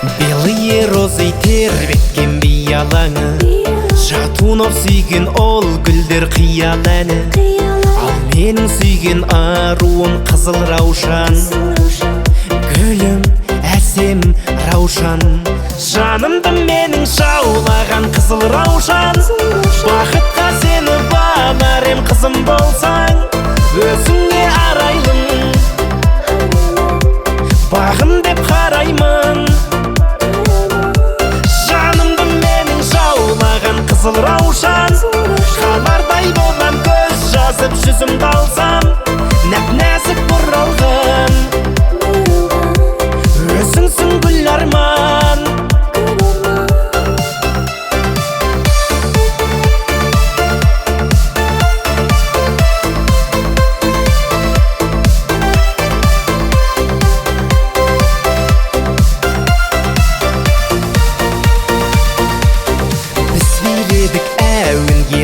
Белые розы тербеткен биялаңы, Шатунов сүйген ол гүлдер қиял әні. Ал менің сүйген аруым қызыл раушан, гүлім әсем раушан. Жанымды менің жаулаған қызыл раушан, бақытқа сені балар ем қызым болсаң, өзіңе арайлым, бағым деп қараймын. Жанымды менің жаулаған қызыл раушан, қалардай болам көз жазып жүзімді алсам, нәп-нәзік бұралған өзіңсің гүл арман.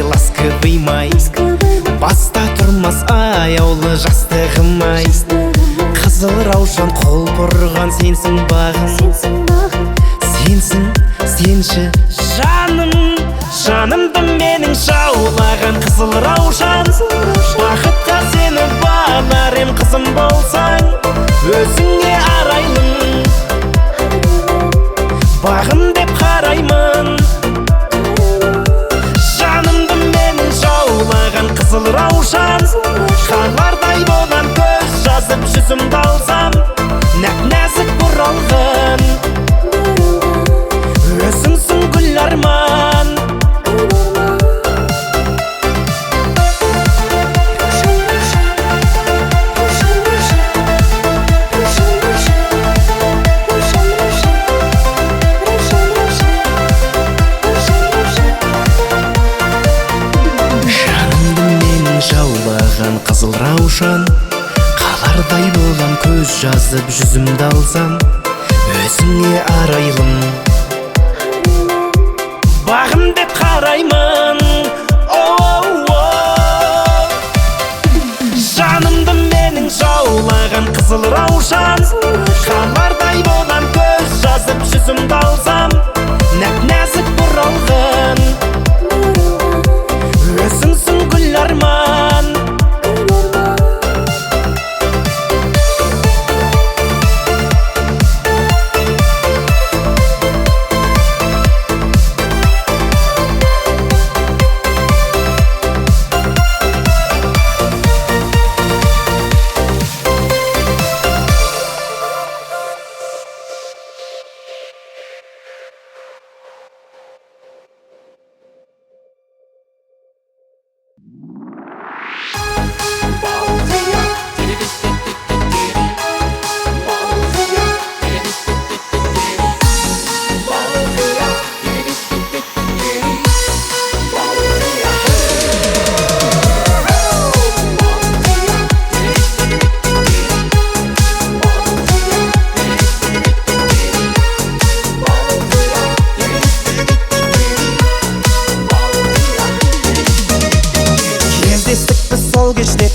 Ласковый май, баста тұрмас аяулы жастығым ай. Қызыл раушан құлпырған сенсің бағым, сенсің, сенші жаным. Жанымды менің жаулаған қызыл раушан, бақытқа сені балар ем қызым болсаң, өзіңе арайлым, бағым деп қараймын. Қызыл раушан, қалардай болам көз жазып жүзімді алсам, нәп-нәзік бұралған өзіңсің гүл арман. Қызыл раушан, қалардай болам көз жазып жүзімді алсам, өзіңе арайлым, бағым деп қараймын. Жанымды менің жаулаған қызыл раушан, қалардай болам көз жазып жүзімді алсам, нәп-нәзік бұралған өзіңсің гүл арман.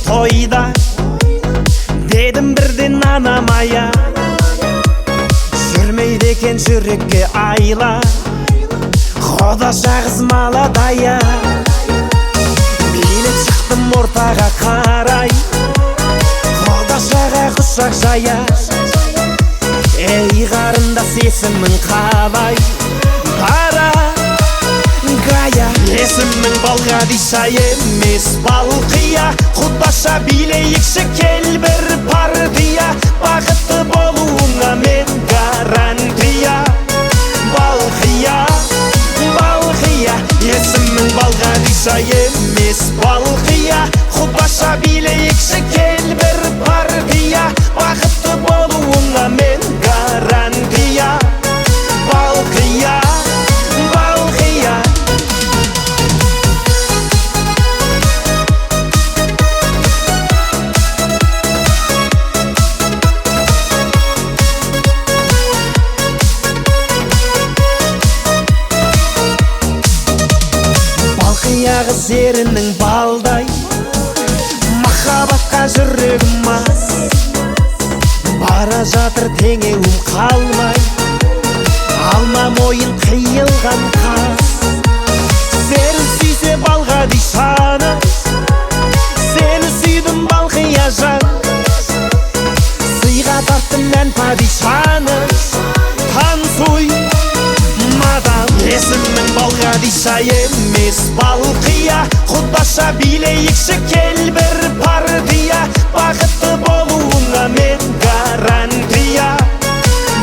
Тойда дедім бірден анамая, жүрмейді екен жүрекке айла, құдаша қыз маладая. Билеп шықтым ортаға қарай, құдашаға құшақ жая. Ей қарындас, есімің қалай? Дара Гая. Есімің Балғадиша емес, Балқия. Құдаша билейікші кел бір партия, бақытты болуыңа мен гарантия. Балқия, Балқия. Есімің Балғадиша емес, Балқия. Құдаша билейікші кел бір партия, бақытты болуыңа мен гарантия. Балқия, Балқия. Балқия қыз ерінің балдай, махаббатқа жүрегім мас, бара жатыр теңеуім қалмай, Алма мойын қиылған қас, сені сүйсе Балқадишаны, сені сүйдім Балқия жан. Сыйға тарттым ән падишаны, танцуй, мадам. Есімің Балқадиша емес, Балқия, құдаша билейікші кел бір партия. Бақытты болуыңа мен гарантия.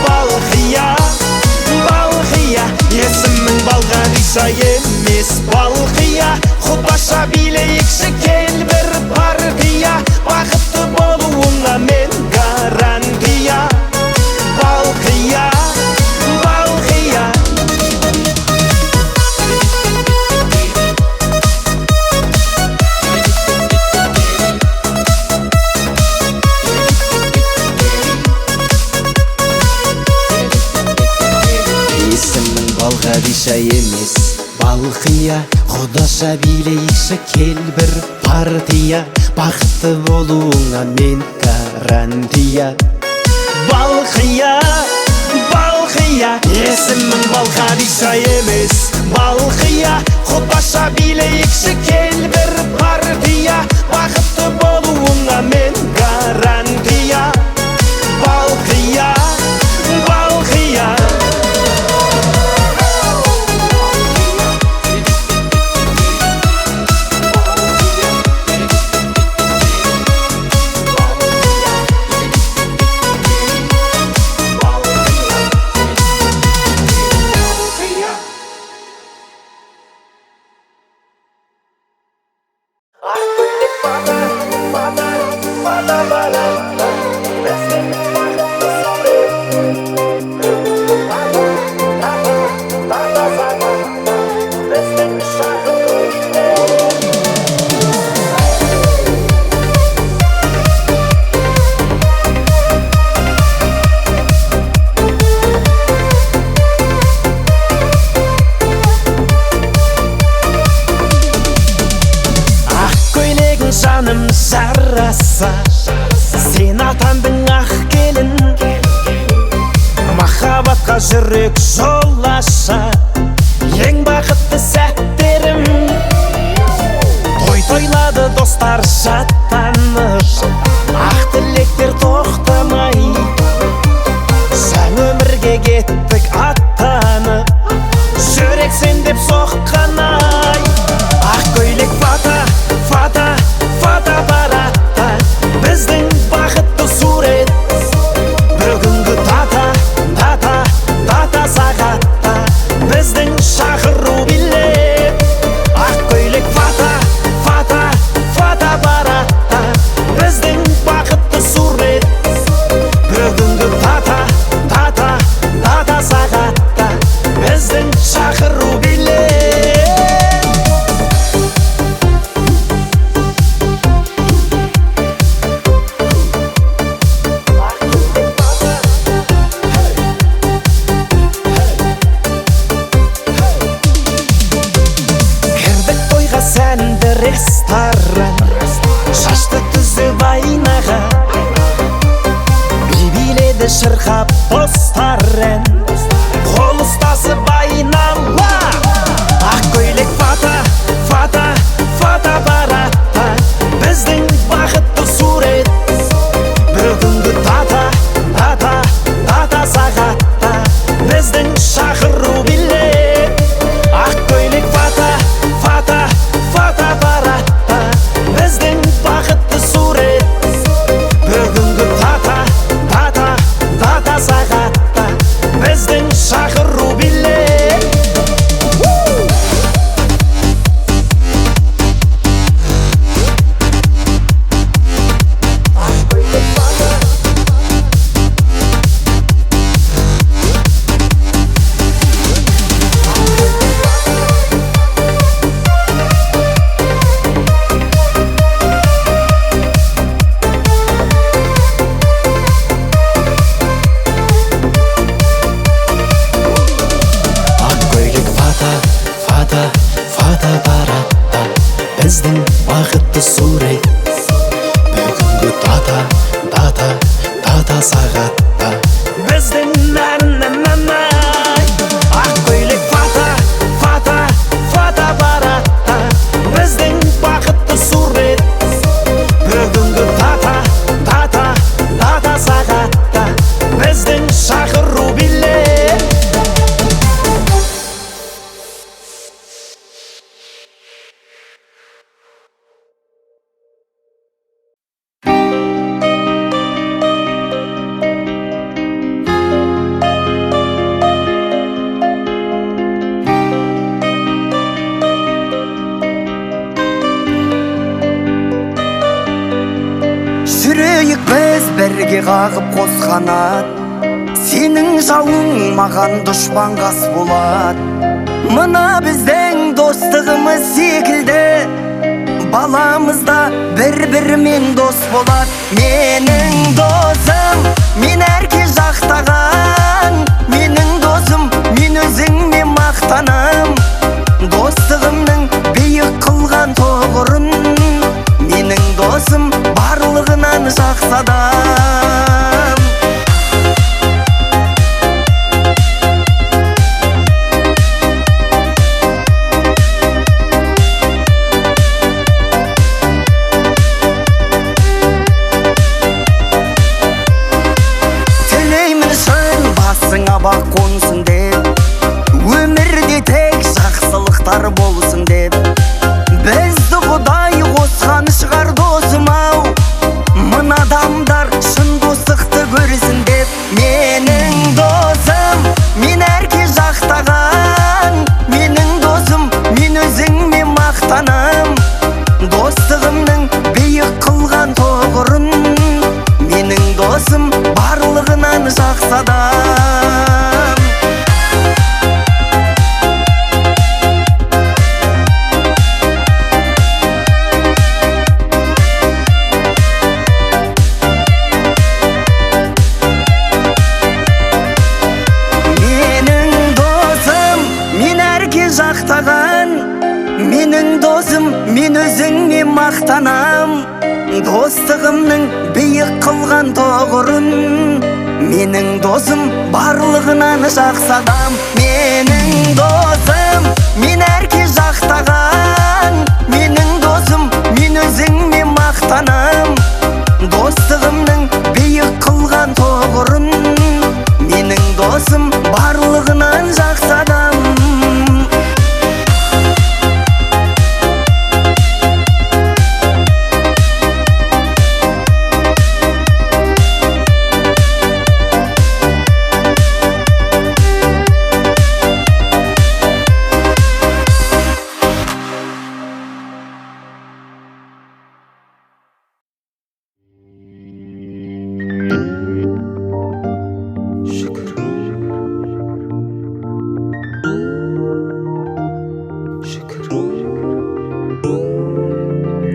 Балқия, Балқия, есімің Балқадиша емес, Балқия, құдаша билейікші кел бір партия. Бақытты болуыңа мен гарантия. Балқия, Балқия. Есімің Балқадиша емес, Балқия, құдаша билейікші кел бір партия. Бақытты болуыңа мен гарантия. Балқия, Балқия, есімің Балқадиша емес, Балқия, құдаша билейікші кел бір партия. Бақытты болуыңа мен гарантия. Балқия, Балқия. Ақ көйлегің жаным жараса, сен атандың ақ келін. Махаббатқа жүрек жол аша, ең бақытты сәттерім. Той тойлады достар шаттанып, ақ тілектер тоқтамай. Жаңа өмірге кеттік аттанып, жүрек сен деп соққан ай. Ақ көйлек фата, фата, фотоаппаратта біздің бақытты сурет. Бүгінгі дата, дата, дата сағатта біздің шақыру билет. Ақ көйлек фата, фата, фотоаппаратта біздің бақытты сурет. Бүгінгі дата, дата, дата сағатта біздің шақыру билет. Кірдік тойға сәнді ресторан, шашты түзіп айнаға. Би биледі шырқап достар ән, қол ұстасып айнала. Ақ көйлек фата, фата, фотоаппаратта біздің бақытты сурет. Бүгінгі дата, дата, дата сағатта біздің шақыру билет. Ақ көйлек фата, фата, фотоаппаратта біздің бақытты сурет. Бүгінгі дата, дата, дата сағатта біздің шақыру билет. Ақ көйлек фата, фата, фотоаппаратта біздің бақытты сурет. Бүгінгі дата, дата, дата сағатта біздің на-на-на-най. Бірге қағып қос қанат, сенің жауың маған дұшпан қас болады. Мына біздің достығымыз секілді баламыз да бір-бірімен дос болады. Менің досым, мен әркез жақтаған, менің досым, мен өзіңмен мақтанам. Достығымның биік қылған тұғырын, менің досым барлығынан жақсы адам. Тілеймін шын басыңа бақ қонсын деп, өмірде тек жақсылықтар болсын деп. Бізді Құдай қосқан шығар досым ау, мына адамдар шын достықты көрсін деп. Менің досым, мен әркез жақтаған, менің досым, мен өзіңмен мақтанам. Достығымның биік қылған тұғырын, менің досым барлығынан жақсы адам. Менің досым, мен әркез жақтаған, менің досым, мен өзіңмен мақтанам. Достығымның биік қылған тұғырын, менің досым барлығынан жақсы адам. Менің досым, мен әркез жақтаған, менің досым, мен өзіңмен мақтанам. Достығымның биік қылған тұғырын, менің досым барлығынан жақсы адам.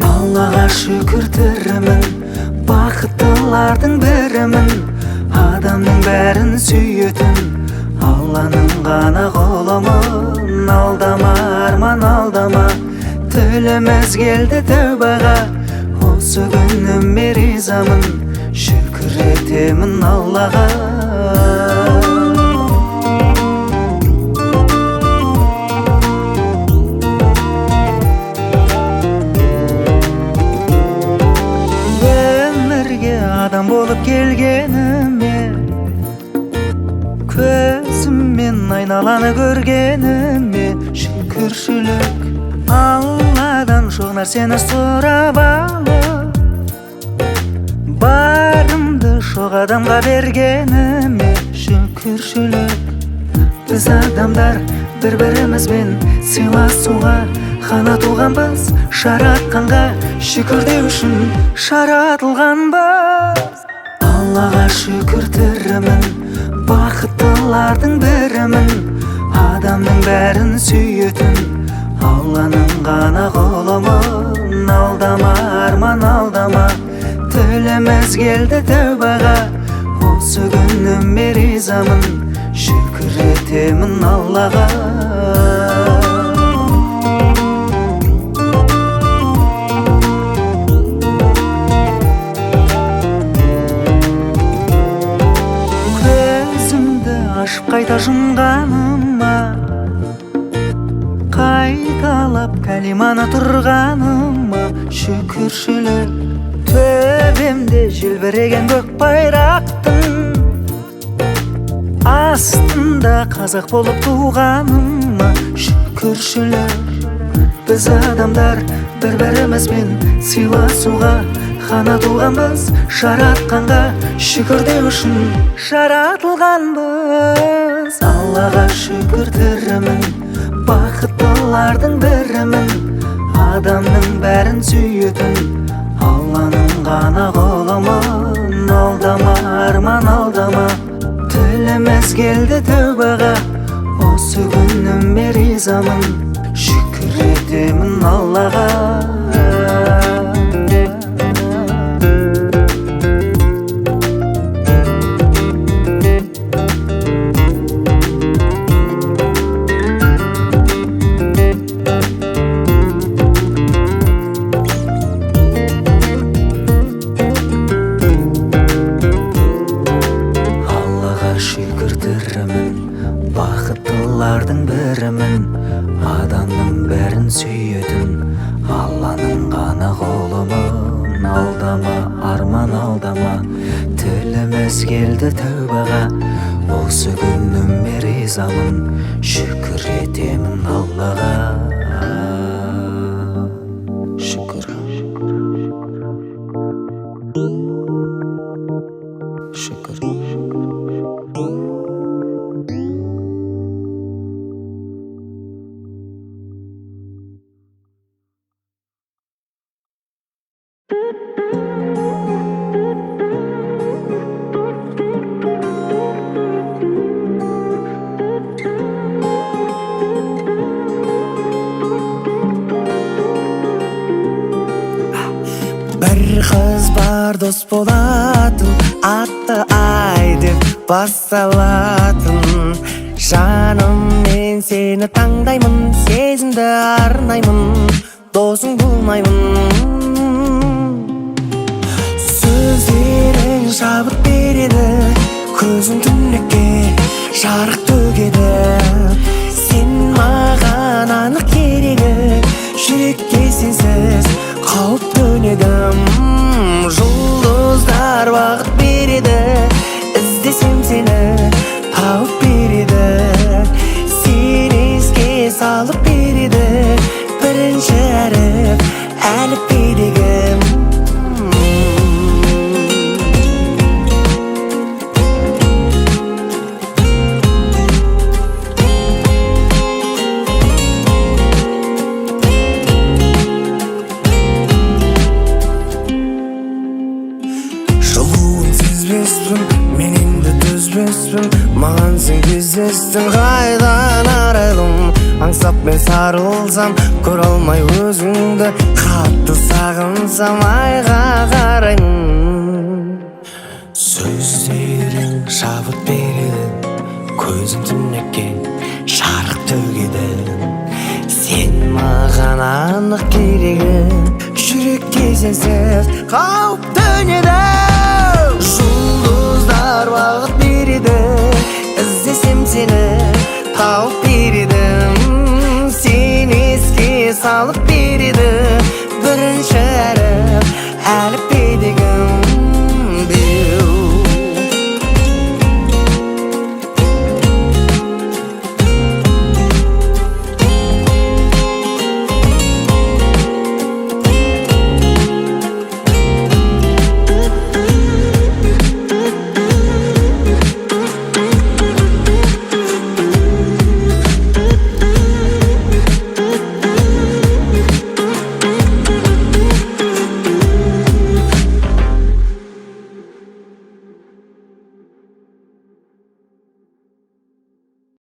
Аллаға шүкір тірімін, бақыттылардың бірімін. Адамның бәрін сүйетін Алланың ғана құлымын. Алдама арман алдама, тіліміз келді тәубаға. Осы күніме ризамын, шүкір етемін Аллаға. Адам болып келгеніме, көзіммен айналаны көргеніме шүкіршілік. Алладан жоқ нәрсені сұрап алып, барымды жоқ адамға бергеніме шүкіршілік. Біз адамдар бір-бірімізбен сыйласуға ғана туғанбыз, жаратқанға шүкір деу үшін жаратылғанбыз. Аллаға шүкір тірімін, бақыттылардың бірімін. Адамның бәрін сүйетін Алланың ғана құлымын. Алдама арман алдама, тіліміз келді тәубаға. Осы күніме ризамын, шүкір етемін Аллаға. Көзімді ашып қайта жұмғаныма, қайталап кәлиманы тұрғаныма шүкіршілік. Төбемде желбіреген көк байрақтың астында қазақ болып туғаныма шүкіршілік. Біз адамдар бір-бірімізбен сыйласуға ғана туғанбыз, жаратқанға шүкір деу үшін жаратылғанбыз. Аллаға шүкір тірімін, бақыттылардың бірімін. Адамның бәрін сүйетін Алланың ғана құлымын. Алдама арман алдама. Тіліміз келді тәубаға, осы күніме ризамын, шүкір етемін Аллаға. Аллаға шүкір тірімін, бақыттылардың бірімін, адамның бәрін сүйетін Алланың ғана құлымын. Алдама, арман алдама, тіліміз келді тәубаға, осы күніме ризамын, шүкір етемін Аллаға. Шүкір. Шүкір. Бір қыз бар дос болатын, атты ай деп басталатын. Жаным, мен сені таңдаймын, сезімді арнаймын, досың болмаймын. Сөздерің шабыт береді, көзің түнекке жарық төгеді. Сен маған анық керегі, жүрекке сенсіз қауіп төнеді. Жұлдыздар бағыт береді, іздесем сені тауып береді. Сен еске салып береді, бірінші әріп әліппедегі. Жылуын сезбеспін, мен енді төзбеспін. Маған сен кездестің, қайдан арайлым. Аңсап мен сарылсам, көре алмай өзіңді, қатты сағынсам айға қараймын. Сөздерің шабыт береді, көзің түнекке жарық төгеді. Сен маған анық керегі, жүрекке сенсіз қауіп төнеді. Жұлдыздар бағыт береді, іздесем сені тауып береді. Сен еске салып береді, бірінші әріп әліп